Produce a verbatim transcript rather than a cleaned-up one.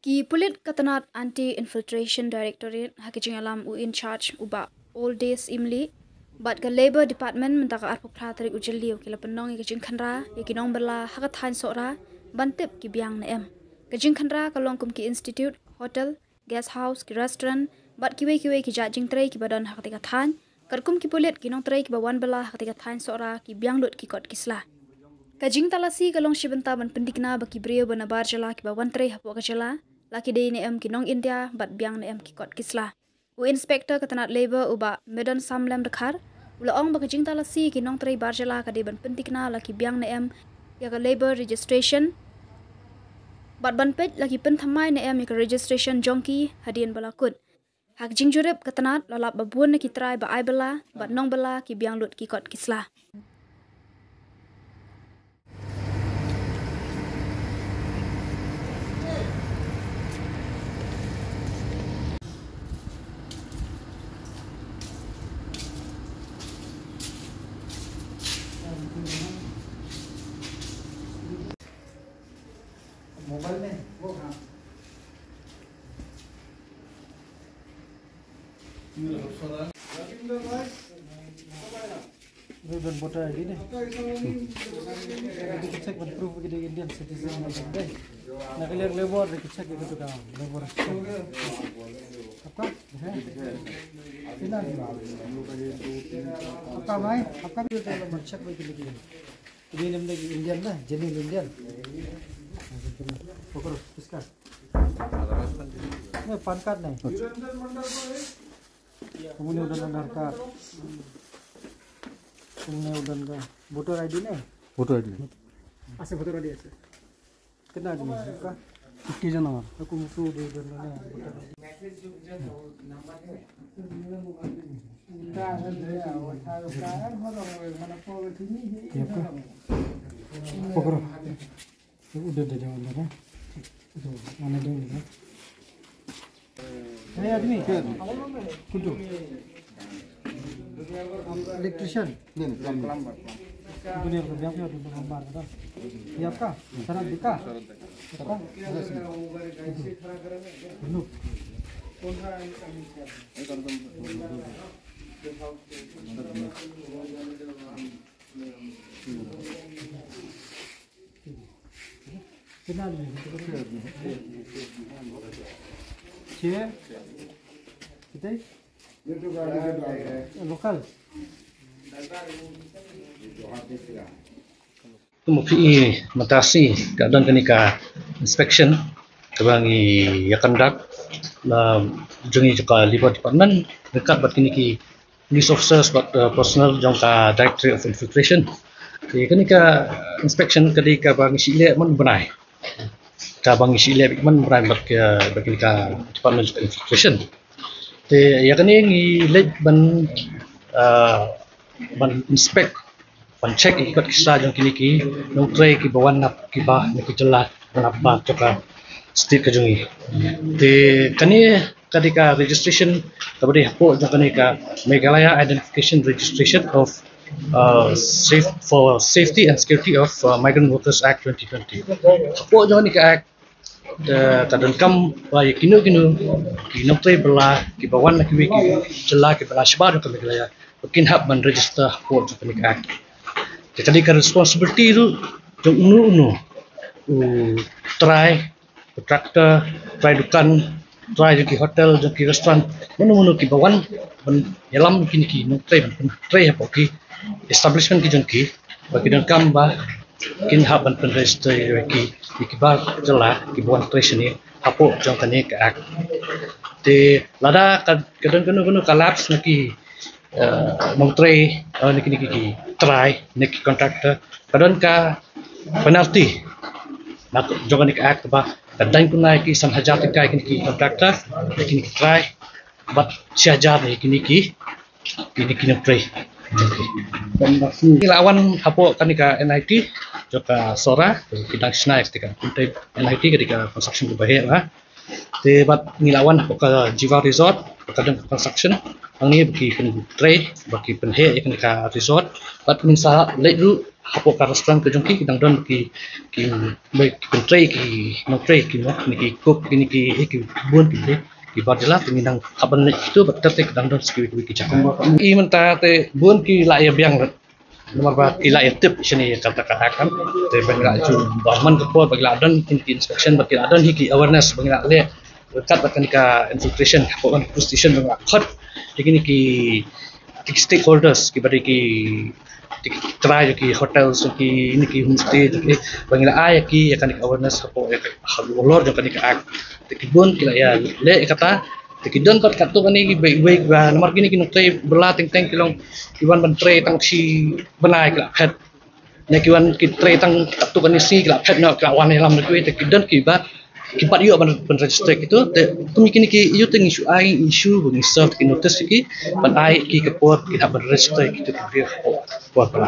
Ki pulit ka tnat Anti Infiltration Directorate ha ki jingïalam u in charge u Bah All Days Imli bad ka Labour Department mynta ka arphew phra tarik u Jylliew ki la pynlong ïa ka jingkhynra ïa ki nongbylla ha ka thaiñ Sohra ban tip ki biang ne em. Ka jingkhynra ka long kum ki institute, hotel, guest house, ki restaurant bad kiwei kiwei ki jait jingtrei kiba don ha katei ka thaiñ. Katkum ki pulit, ki nongtrei kiba wan bylla ha katei ka thaiñ Sohra ki biang lut ki kot ki sla. Ka jingtalasi ka long shi bynta ban pynthikna ba ki briew ba na bar jylla kiba wan trei hapoh ka jylla la ki dei ne em ki nong India bad biang ne em ki kot ki sla. U Inspector ka tnat Labour u Bah Medon Samlem Dkhar u la ong ba ka jingtalasi ki nongtrei bar jylla ka dei ban pynthikna la ki biang ne em ïa ka labour registration bad ban peit la ki pynthymmai ne em ïa ka registration jong ki hadien ba la kut. Ha ka jingjurip ka tnat la lap ba bun na ki trai ba ai bylla bad nongbylla ki biang lut ki kot ki sla. मोबाइल में वो, हाँ। Reben voter I D ne. Ki check ban proof ki dei Indian citizen ne dei. Na ka liang labour ki check ki tu ka labour. आपका है? आपका भाई, आपका भी होता है, check भाई के लिए। Ini namanya Indian lah, genuine Indian. पकड़ो, किसका? नहीं, पान कार्ड नहीं। Kamu ni udah langgar card. Kamu ni udah langgar. Voter I D ni? Voter I D ni. Asal voter I D asal. Kena aja ni. Apa? Oke je nama. Aku musuh dia udah langgar. Voter I D. Ya apa? Pokok. Udah, udah, udah, udah. Itu, mana dia ni? Hey, आदमी। कुछ electrician। नहीं, नहीं, plumber। Plumber। Dunia ko biang biang dunia plumber ko. Ye aapka? Sharat dekha? Sharat dekha? Look। छह? कितने? Local? Kum u phi i mynta shi ka don kane ka inspection kaba ngi ïa conduct na jong ngi jong ka Labour Department ryngkat bad kine ki police officers bad, uh, personnel jong ka Directorate of Infiltration. Te kane ka inspection ka dei kaba ngi shu leh man bnai. Kaba ngi shu leh man bnai bad ka, bad kane ka Department of Infiltration. Te ïa kane ngi leit ban, uh, ban inspect ban check ïa ki kot ki sla jong kine ki nongtrei kiba wan na kiba na ki jylla na ba jong ka state ka jong ngi. Te kane ka dei ka registration kaba dei hapoh jong kane ka Meghalaya Identification Registration of, uh, safe, for safety and security of, uh, Migrant Workers Act twenty twenty. Hapoh jong kane ka act, eh, ka donkam ba ïa kino kino ki nongtrei bylla kiba wan na kiwei ki jylla kiba la shabar jong ka Meghalaya ba kin hap ban register hapoh jong kane ka act. Te ka dei ka responsibility ruh jong uno uno u trai, contractor, trai dukan, trai jong ki hotel, jong ki restaurant, mano mano kiba wan ban ïalam kine ki nongtrei ban trei hapoh ki establishment ki jong ki ba ki donkam ba kin hap ban pynregister ïa ki, ïa ki bar jylla kiba wan trei shane hapoh jong kane ka act. Te lada ka, ka don kano kano ka lapse na ki, eh, nongtrei, eh, na ki, na ki, ki trai, na ki contractor, ka don ka penalty na jong kane ka act ba ka dang kynmaw ïa ki san hajar tyngka ïa kine ki contractor, ïa kine ki trai, bad shi hajar ïa kine ki, kine ki nongtrei. Ngi la wan hapoh kane ka N I T jong ka Sohra, ki dang shna ïa ka N I T, ka dei ka construction kaba heh ba. Te bad ngi la wan hapoh ka Jiva Resort, ka don ka construction. Hangne ba ki pyntrei, ba ki pynheh ïa kane ka resort. Bad ngin sa leit ruh hapoh ka restaurant ka jong ki, ki dang don ki, ki, ki pyntrei ki nongtrei ki mo, ne ki cook, ki ne ki, ki bun ki briew, ki bar jylla, te ngi dang hap ban leit kito bad ter te ki dang don sa kiwei kiwei ki jaka. I mynta te bun ki la ïa biang lut. Namar ba ki la ïa tip shane ïa kata ka act kan. Te ba ngi la ju ban man ka por ba ki la don ki, ki inspection, ba ki la don hi ki awareness, ba ngi la leh ryngkat bad kane ka infiltration hapoh kane ka police station, ba ngi la khot ïa kine ki, ki stakeholders, ki ba dei ki, ki trai jong ki hotels, jong ki, ne ki homestay, jong ki, ba ngi la ai ïa ki ïa kane ka awareness hapoh, ïa ka halor jong kane ka act. Te ki bun ki la ïa leh ïa kata. Te ki don pat katto katne kiwei kiwei, namar kine ki nongtrei bylla teng teng ki long ki wan ban trei tang shi bnai ki la phet. Ne ki wan ki trei tang katto katne sngi ki la phet noh, ki la wan ïalam na kiwei. Te ki don kiba, ki bat ïoh ban, ban register kito. Te kum kine ki ïoh te ngi shu ai issue, ba ngi serve ki notice ki, ban ai ki ka por ki hap ban register kito ki briew por bylla.